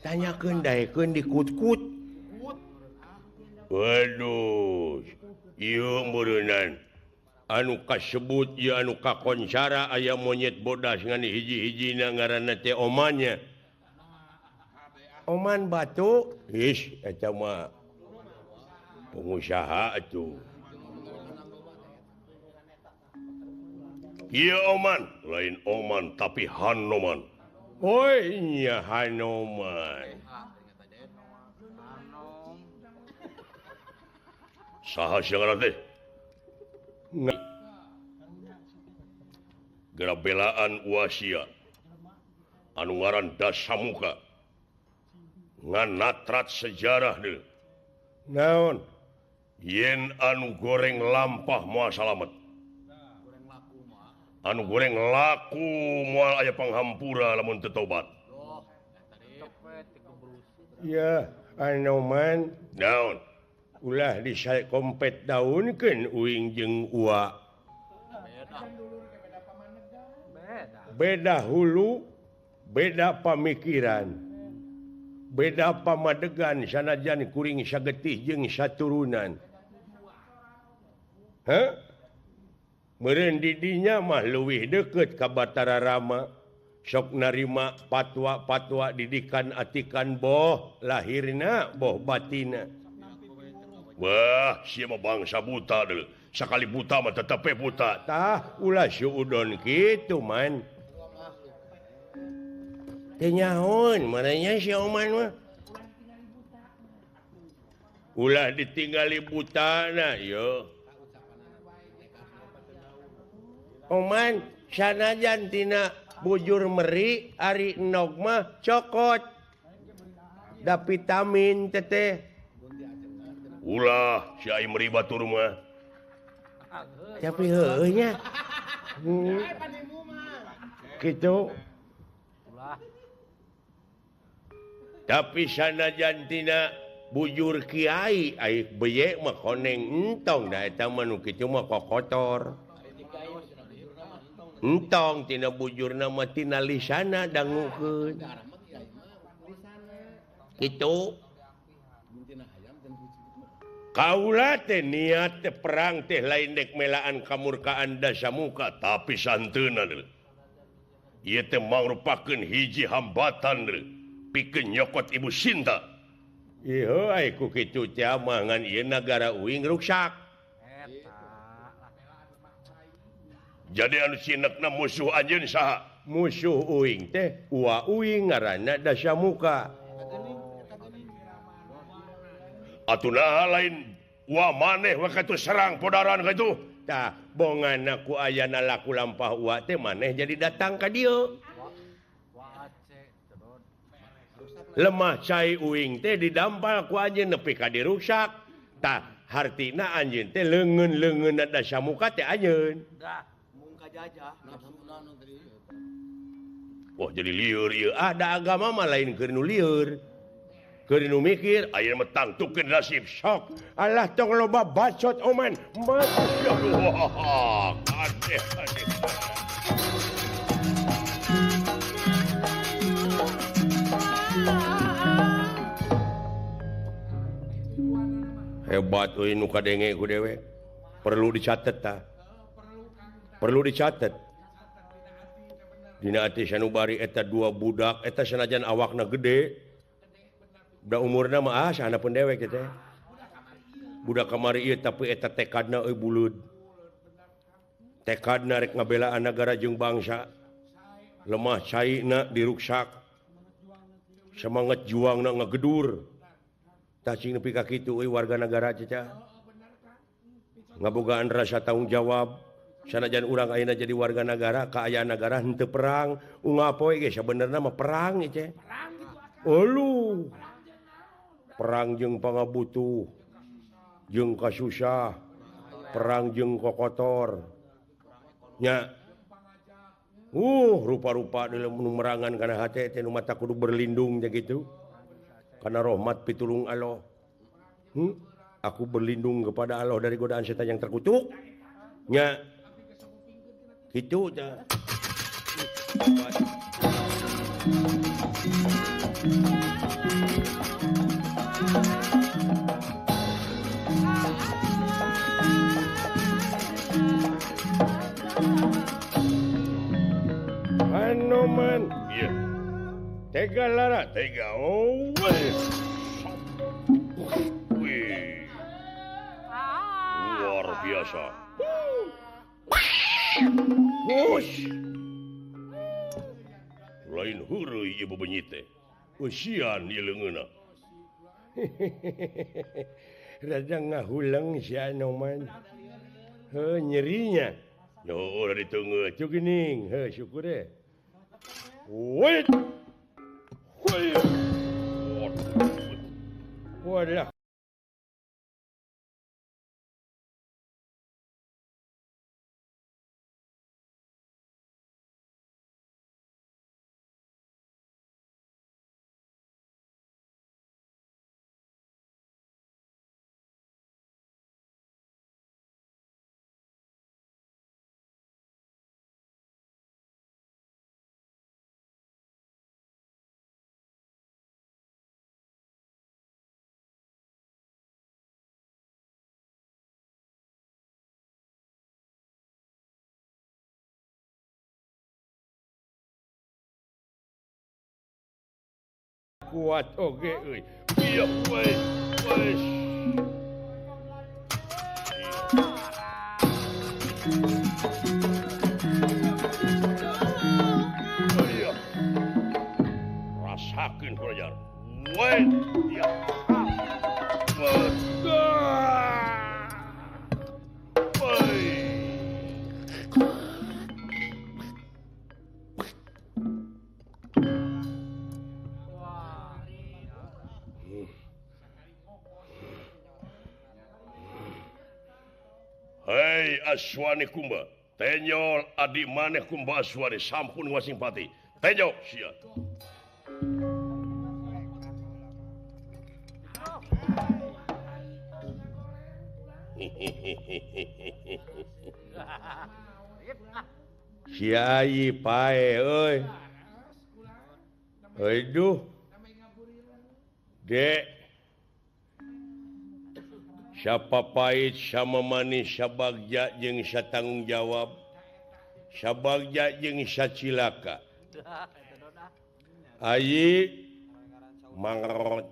Tanyakeun daekeun di kut-kut. Waduh, ieu meureunnan. Anu kasebut ieu anu kakoncara aya monyet bodas ngan hiji-hijina ngaranna teh omannya. Oman batu, ih eta mah pengusaha atuh. Ieu oman, lain oman tapi Hanoman. Oi nya Hanoman. Saha sia ngaran teh? Geura belaan Uasia anu ngaran Dasamuka ngan natrat sejarah deui. Naon? Yen anu goreng lampah moal salamet. Anu goreng laku moal aya panghampura lamun teu tobat. Ya, Anoman. Naon? Ulah disakompet daunkeun uing jeung ua. Beda hulu, beda pamikiran, beda pamadegan sanajan kuring sagetih jeung saturunan. Hah? Meureun di dinya mah leuwih deukeut ka Batara Rama, sok narima patwa-patwa didikan atikan boh lahirna boh batina. Wah, sia mah bangsa buta deui. Sakali buta mah tetep we buta. Tah, ulah suudon kitu man. Teu nyahoeun maranya si Oman mah. Ulah ditinggali butana yo. Oman sanajan tina bujur meri ari endog mah cokot. Da vitamin teteh. Ulah si ai meri batur mah. Tapi heueuh nya. Kitu. Tapi sanajan tina bujur kiai ai beye mah koneng entong da eta mah nu kitu mah kokotor. Entong tina bujurna mah tina lisana dangukeun. Kitu. Kaula teh niat teh perang teh lain dek melaan kamurkaan Dasamuka tapi santeuna deui. Ieu teh mangrupakeun hiji hambatan deui pikeun nyokot Ibu Sinta. Ieu ai ku kitu teh mah ngan ieu nagara uing ruksak. Jadi anu sinekna musuh anjeun saha? Musuh uing teh ua uing ngaranna Dasamuka. Atuh naha lain wa maneh we katuh serang podaran kitu. Tah bongana ku ayana laku lampah ua teh maneh jadi datang ka dieu. Lemah cai uing teh didampal ku anjeun nepi ka diruksak. Tah hartina anjeun teh leungeun-leungeunna Dasamuka teh anjeun. Wah jadi lieur ieu. Ah da agama mah lain keur nu lieur. Keur nu mikir ayeuna mah tangtukeun nasib sok. Alah tong loba bacot oman. Wah, aneh aneh. Hebat euy nu kadenge ku dewek. Perlu dicatet tah. Perlu dicatet. Dina ati sanubari eta dua budak eta sanajan awakna gede. Da umurna mah ah sahana pun dewek teh. Budak kamari ieu tapi eta tekadna euy buleud. Tekadna rek ngabelaan nagara jeung bangsa. Lemah caina diruksak. Semangat juangna ngagedur. Tah cing nepi ka kitu euy warga nagara cecah. Ngabogaan rasa tanggung jawab. Sanajan urang ayeuna jadi warga nagara, kaayaan nagara henteu perang. Unggal poe ge sabenerna mah perang ieu teh. Elu. Perang jeung pangabutuh, jeung kasusah, perang jeung kokotor. Nya. Rupa-rupa dalam merangan kana hate teh nu mata kudu berlindung teh kitu. Karena rahmat pitulung Allah. Aku berlindung kepada Allah dari godaan setan yang terkutuk. Nya. Kitu tah. Tega lara tega. Oh. Wih. Luar biasa. Hush. Lain heureuy ieu bebenyi teh. Eusian ieu leungeunna. Rada ngahulang si Anoman. Heuh nyerinya. Yo udah ditunggu cu geuning. Heuh syukur deh. Wait. Wadah. Kuat oge euy. Iya we. Wes. Iya. Rasakeun kurajar. We. Iya. Hei Aswani Kumba, tenyol adi maneh Kumba Aswani sampun wasing pati. Tenyol sia. Sia ieu pae euy. Aduh. Dek. Siapa pahit sama manis sabagja jeung satanggung jawab sabagja jeung sacilaka ayi mangrot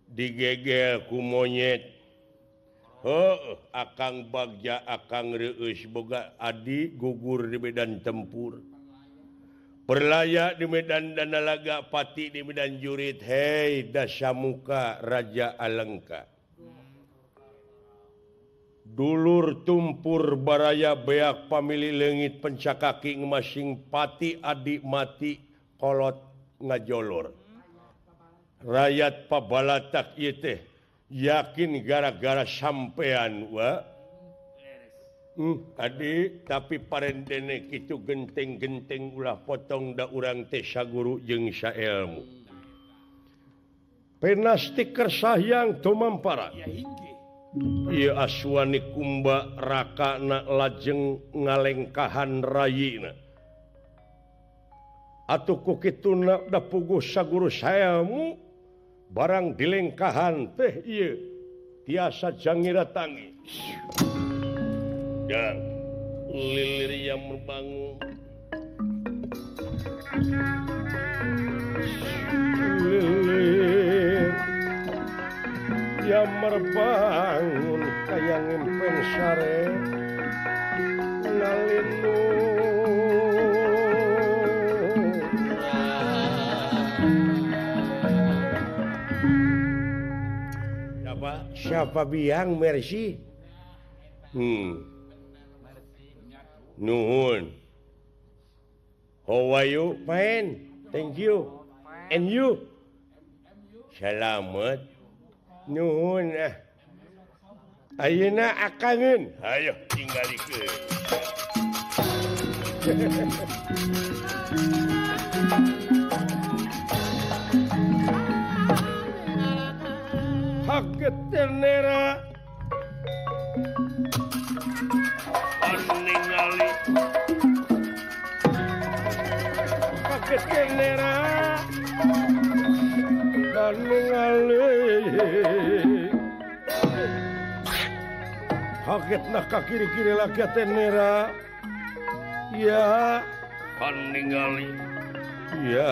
digegel ku monyet heuh akang bagja akang reueus boga adi gugur di medan tempur perlaya di medan Danalaga pati di medan jurit hei dasamuka Raja Alengka dulur tumpur baraya beak pamili leungit pencakaki masing pati adi mati kolot ngajolor rakyat pabalatak ieu teh yakin gara-gara sampean wa Adi tapi parendene kitu genteng-genteng ulah potong da urang teh saguru jeung saelmu. Penasti kersahyang tumampara. Ieu Aswani Kumba rakana lajeng ngalengkahan rayina. Atuh ku kituna da puguh saguru saelmu barang dilengkahan teh ieu tiasa jangira tangi. Dan lilir yang membangun lilir yang merbangun kaya ngimpen sare nalinu siapa siapa biang Mercy Nuhun. How are you? Fine. Thank you. And you? Selamat. Nuhun ah. Ayeuna akangeun. Hayo tinggalikeun. Kaget nera. Ningali kaget nera dan ningali kaget nak ka kiri-kiri lagi nera ya kan ningali Ya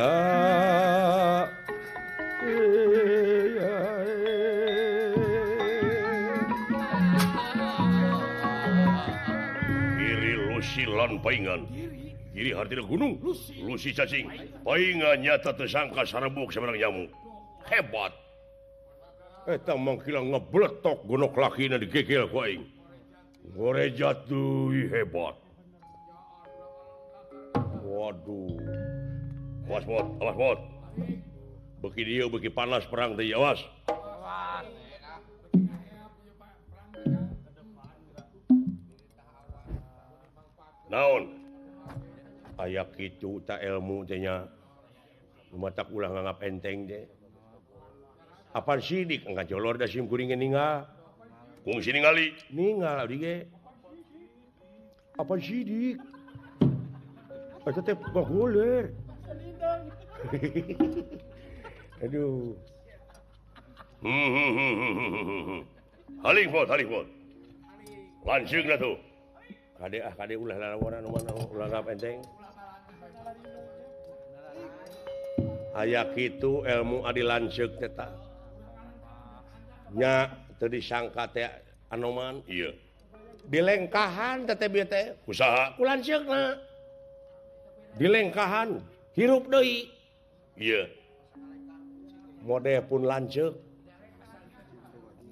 Giri Lusi lan paingan. Giri hartina gunung, Lusi cacing. Paingan nyata tersangka sarebuk sabarang nyamuk. Hebat. Eta mangkila ngebletok gonok lakina digegel ku aing. Ngorejat deui hebat. Waduh. Awas bot, awas bot. Beuki dieu beuki panas perang teh awas. Naon? Aya kitu ta ilmu teh nya. Matak ulah nganggap enteng teh. Apan sidik ngajolor da sim kuring ge ninggal. Kungsi ningali? Ninggal abdi ge. Apan sidik? Eta teh baguler. Aduh. Haling bot, haling bot. Lanceuk lah tuh. Kade ah kade ulah lalawanan nu mana ulah nganggap enteng. Aya kitu ilmu adi lanceuk teh ta. Nya teu disangka teh Anoman. Ieu. Dilengkahan teh teh bieu teh. Usaha ku lanceukna. Dilengkahan hirup deui. Ieu. Mode pun lanceuk.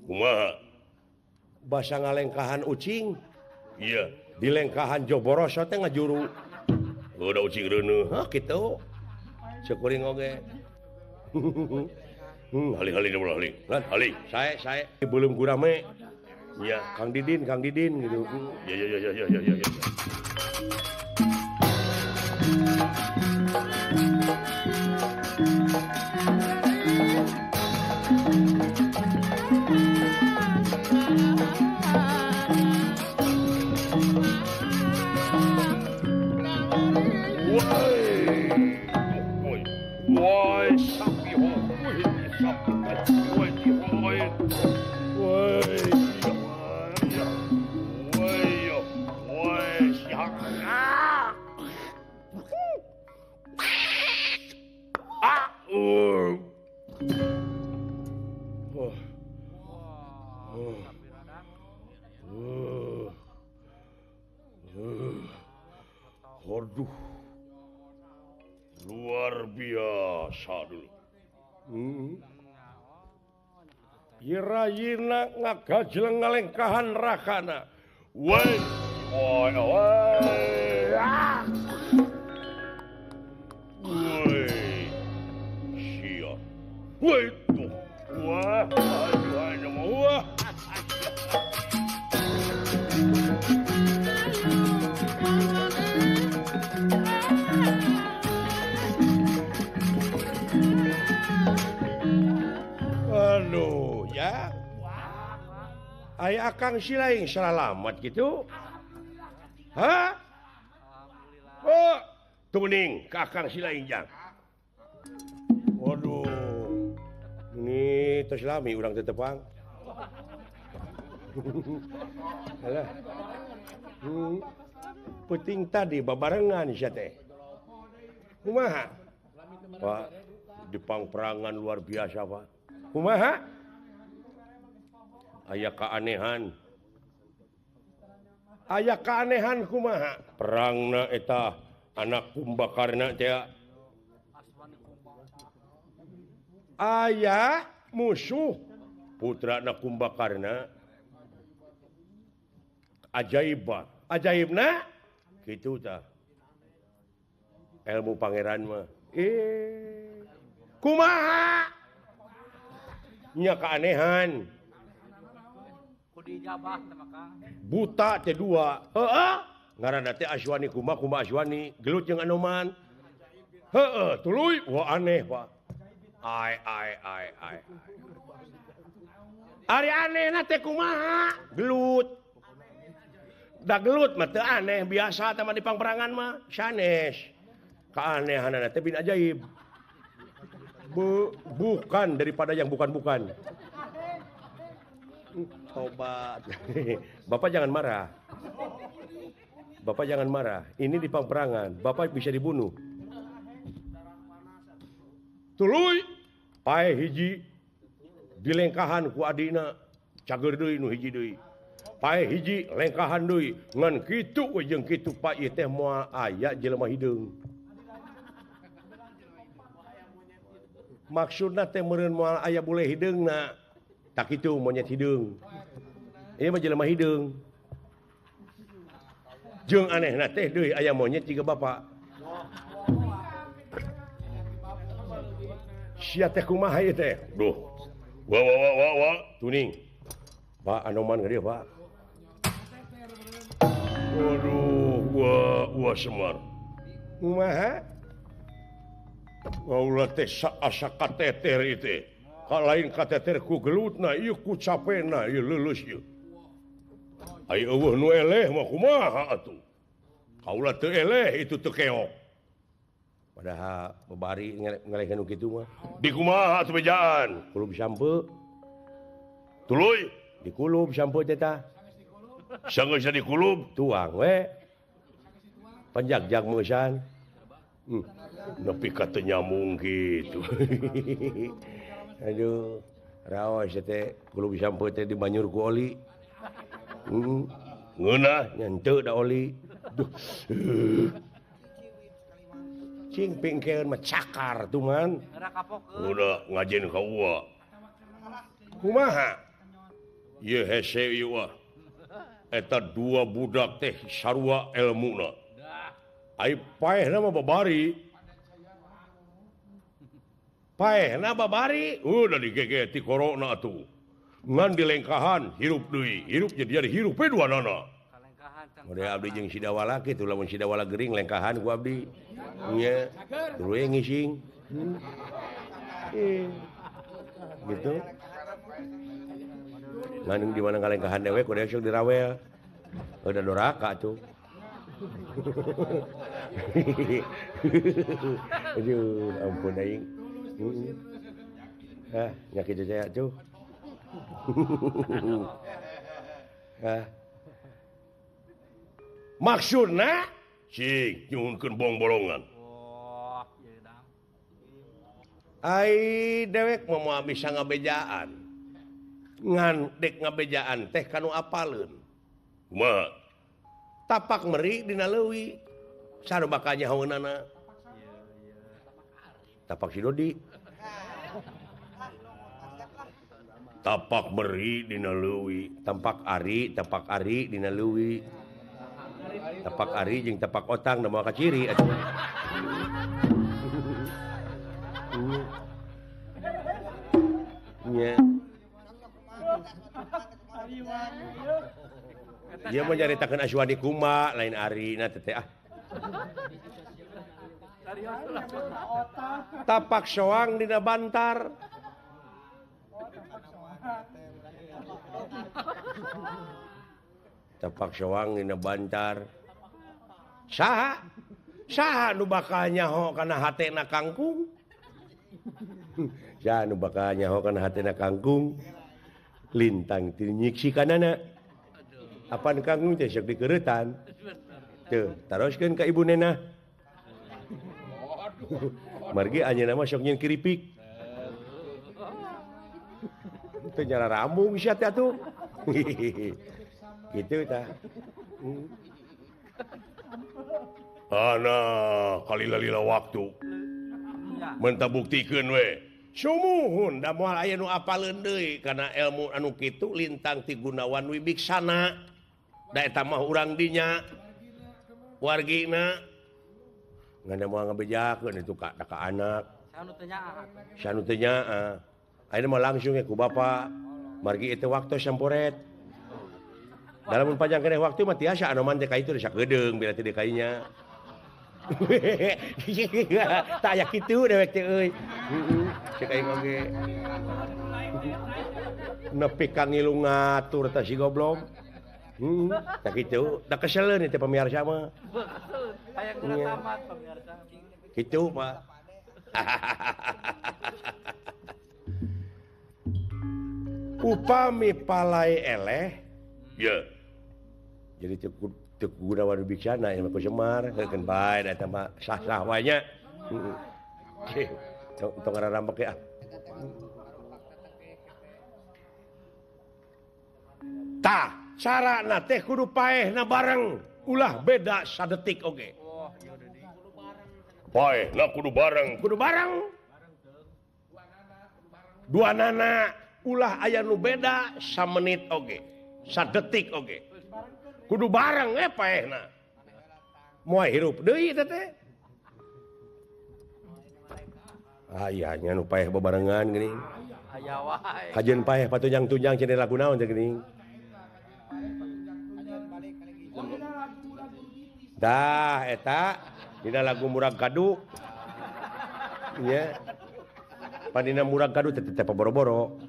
Kumaha? Basa ngalengkahan ucing. Iya. Dilengkahan Joboroso teh ngajuru. Udah ucing reuneuh. Hah kitu. Sekuring oge. Haling-haling haling. Lan haling. Sae belum gurame. Iya, Kang Didin gitu. Ya ya ya ya ya ya. Aduh, luar biasa dulu. Irayina ngagajleng ngalengkahan rakana. Woi, woi, woi. Ah. Woi, siap. Woi, tuh. Wah, aduh, aduh, wah. Aduh, ya. Aya akang silaing salamat gitu. Hah? Oh, tuning ke akang silaing jang. Waduh. Ini tos lami urang teu tepang. Alah. Penting tadi babarengan sia teh. Kumaha? Pak, di pangperangan luar biasa, Pak. Kumaha? Aya keanehan. Aya keanehan kumaha? Perangna eta anak Kumbakarna teh. Aya musuh putrana Kumbakarna. Ajaib, ajaibna kitu tah. Ilmu pangeran mah. Kumaha? Nya keanehan. Buta teh dua. Heeh. Ngaranna teh Aswani Kuma, Kuma Aswani, gelut jeung Anoman. Heeh, tuluy. Wah aneh, Pak. Ai ai ai ai. Ari anehna teh kumaha? Gelut. Da gelut mah teu aneh, biasa teh mah di pangperangan mah sanes. Keanehanana teh bin ajaib. Bukan daripada yang bukan-bukan. Tobat. Bapak jangan marah. Bapak jangan marah. Ini di pangperangan. Bapak bisa dibunuh. Tuluy pae hiji dilengkahan ku adina cager deui nu hiji deui. Pae hiji lengkahan deui ngan kitu we jeung kitu Pak ieu teh moal aya jelema hideung. Maksudna teh meureun moal aya bule hideungna. Tak kitu monyet hideung. Ieu mah jelema hideung. Jeung anehna teh deui aya monyet jiga bapak. Sia teh kumaha ieu teh? Duh. Wa wa wa wa wa tuning. Pak Anoman ka dieu, Pak. Waduh, gua Semar. Kumaha? Ulah teh asa kateter ieu teh. Ka lain kateter ku gelutna, ieu ku capena, ieu leuleus ieu. Ai eueuh nu eleh mah kumaha atuh. Kaula teu eleh itu teu keok. Padahal babari ngelehkeun nu kitu mah. Di kumaha atuh bejaan? Kulub sampe. Tuluy dikulub sampe teh tah. Sanggeus dikulub tuang we. Panjagjag meusan. Nepi ka teu nyambung kitu. Aduh, raos teh kulub sampe teh dibanyur ku oli. Ngeunah nyentuh da oli. Duh. Cing pingkeun mah cakar tuh man. Udah ngajen ka uwa. Kumaha? Ieu hese ieu wah. Eta dua budak teh sarua elmuna. Ai paehna mah babari. Paehna babari, udah digegeti korona atuh. Ngan dilengkahan hirup deui, hirup jadi hirup we duanana. Udah abdi jeung Sidawala kitu lamun Sidawala gering lengkahan ku abdi. Nya, tuluy ngising. Gitu. Ngan di mana ngalengkahan dewek udah sok dirawel. Udah doraka tuh. Aduh, ampun aing. Ah, nya kitu saya tuh. Ah. Maksudna cing nyuhunkeun bong-bolongan. Ai dewek mah moal bisa ngabejaan. Ngan dek ngabejaan teh kanu apaleun. Kumaha? Tapak meri dina leuwi. Saru bakal nyahoeunana. Tapak si Dodi. Tapak meri dina leuwi, tampak ari dina leuwi. Tapak ari jeung tapak otang da moal kaciri atuh. Nya. Ieu mah nyaritakeun Aswani kuma lain arina teh ah. Tapak soang dina bantar. Tapak soang dina bantar. Saha? Saha nu bakal nyaho kana hatena kangkung? Saha nu bakal nyaho kana hatena kangkung? Lintang ti nyiksi kanana. Apan kangkung teh sok dikeureutan. Teu, taroskeun ka ibu nenah. Margi anjeunna mah sok nyieun keripik. Teu nyara rambung sia teh atuh. Kitu tah. Ana kalila-lila waktu. Menta buktikeun we. Sumuhun da moal aya nu apaleun deui kana ilmu anu kitu lintang ti Gunawan Wibiksana. Da eta mah urang dinya. Wargina ngan moal ngabejakeun itu ka ka anak. Sanu teu nyaah. Sanu teu nyaah. Ayeuna mah langsung ku bapa. Margi itu waktu samporet. Dalam panjang keneh waktu mah tiasa anoman teh ka itu sakedeung bila teh kainya. Tak aya kitu dewek teh euy. Heeh, cek aing oge. Nepi ka ngilu ngatur tah si goblok. Heeh, tah kitu, da keseleun teh pamirsa mah. Hayang geura tamat pamirsa. Kitu, Pak. Upami palai eleh, ya. Jadi teu Gunawan Wibiksana yang ku Semar, heukeun bae da eta mah sah-sah wae nya. Heeh. Tong ngararambek ya. Tah, carana teh kudu paehna bareng, ulah beda sadetik oge. Paehna kudu bareng, kudu bareng. Dua nana ulah aya nu beda samenit oge, sadetik oge. Kudu bareng paehna. Moal hirup deui teh teh. Aya nya nu paeh bebarengan geuning. Aya wae. Kajeun paeh patunjang-tunjang cenah lagu naon teh geuning. Dah eta dina lagu Murag Kadu. Nya. Pan dina Murag Kadu teh teh boro-boro.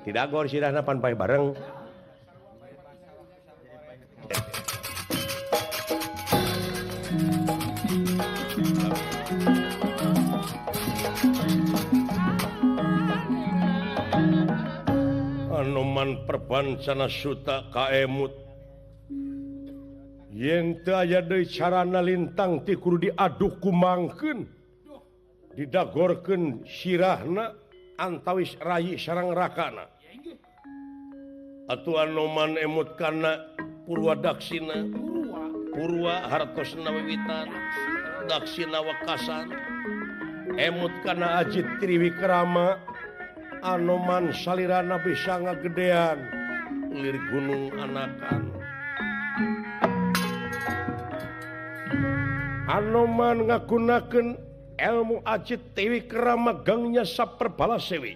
Tidak gor sirahna pan paeh bareng. Anoman perbancana suta kaemut yen teu aya deui carana lintang ti kudu diaduk kumangkeun didagorkeun sirahna antawis rayi sareng rakana atuh Anoman emut kana Purwa Daksina Purwa hartosna wiwitan Daksina wekasan emut kana Ajit Triwikrama Anoman salirana bisa ngagedean lir gunung anakan. Anoman ngagunakeun ilmu Ajit Triwikrama gangnya saperbala sewi.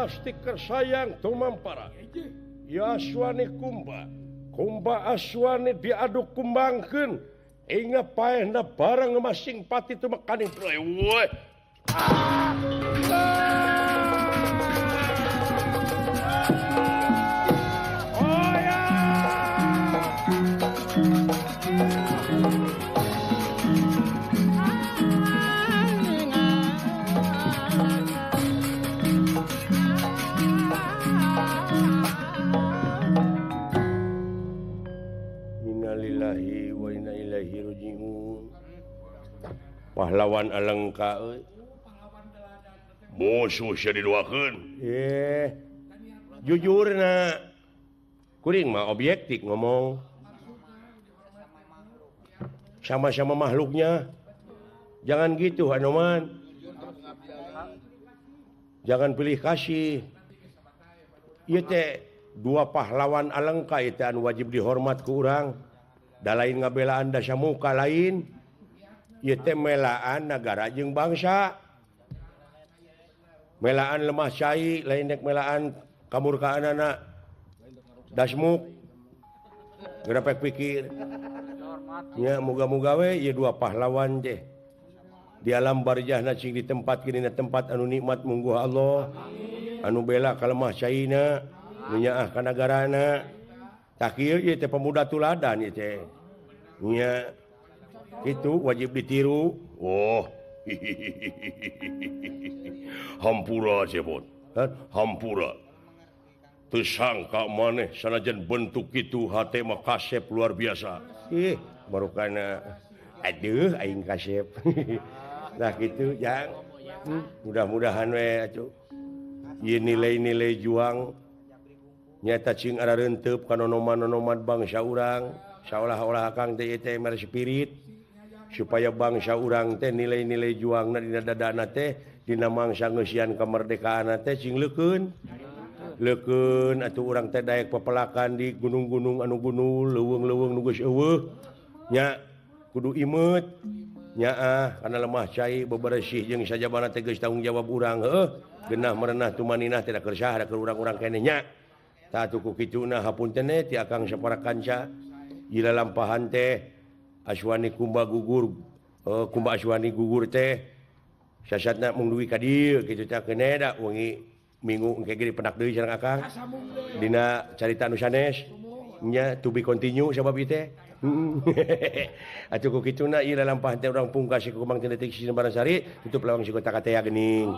Stiker sayang tumampara ya Aswani Kumba Kumba Aswani diaduk kumbangkeun inga paehna bareng masing pati tumekaning weh. Oh ya. Innalillahi wa inna ilaihi raji'un. Pahlawan Alengka euy. Musuh sia diduakeun. Jujurna. Kuring mah objektif ngomong. Sama-sama makhluknya. Jangan gitu Anoman. Jangan pilih kasih. Ieu teh dua pahlawan Alengka ieu teh anu wajib dihormat ku urang. Da lain ngabelaan dasamuka lain. Ieu teh melaan nagara jeung bangsa. Melaan lemah cai lain nek melaan kamurkaanana. Dasmuk. Geura pikir. Nya moga-moga we ieu dua pahlawan teh. Di alam barzahna cing di tempat kini tempat anu nikmat mungguh Allah. Anu bela ka lemah caina, nu nyaah ka nagarana. Tah kieu ieu teh pemuda tuladan ieu teh. Nya itu wajib ditiru. Oh. Hampura Cepot. Hampura. Teu sangka maneh sanajan bentuk kitu hate mah kasep luar biasa. Ih, barukana aduh aing kasep. Nah kitu jang. Mudah-mudahan we atuh. Ieu nilai-nilai juang nyata cing ararenteup ka nonoman-nonoman bangsa urang, saolah-olah akang teh teh mere spirit supaya bangsa urang teh nilai-nilai juangna dina dadana teh dina mangsa ngeusian kemerdekaan teh cing leukeun. Leukeun atuh urang teh daek pepelakan di gunung-gunung anu gunul, leuweung-leuweung nu geus eueuh. Nya kudu imeut. Nyaah kana lemah cai beberesih jeung sajabana teh geus tanggung jawab urang heuh. Genah merenah tumaninah tidak keur saha keur urang-urang keneh nya. Tah atuh ku kituna hapunten ti akang sapara kanca. Ieu lampahan teh Aswani Kumba gugur, Kumba Aswani gugur teh sasatna mung dugi ka dieu kitu teh keneh da wengi minggu engke ge dipendak deui sareng Akang. Dina carita anu sanes nya to be continue sabab ieu teh. Atuh ku kituna ieu lalampah teh urang pungkas si Kumang teh detik si Barasari tutup lawang si kota katea geuning.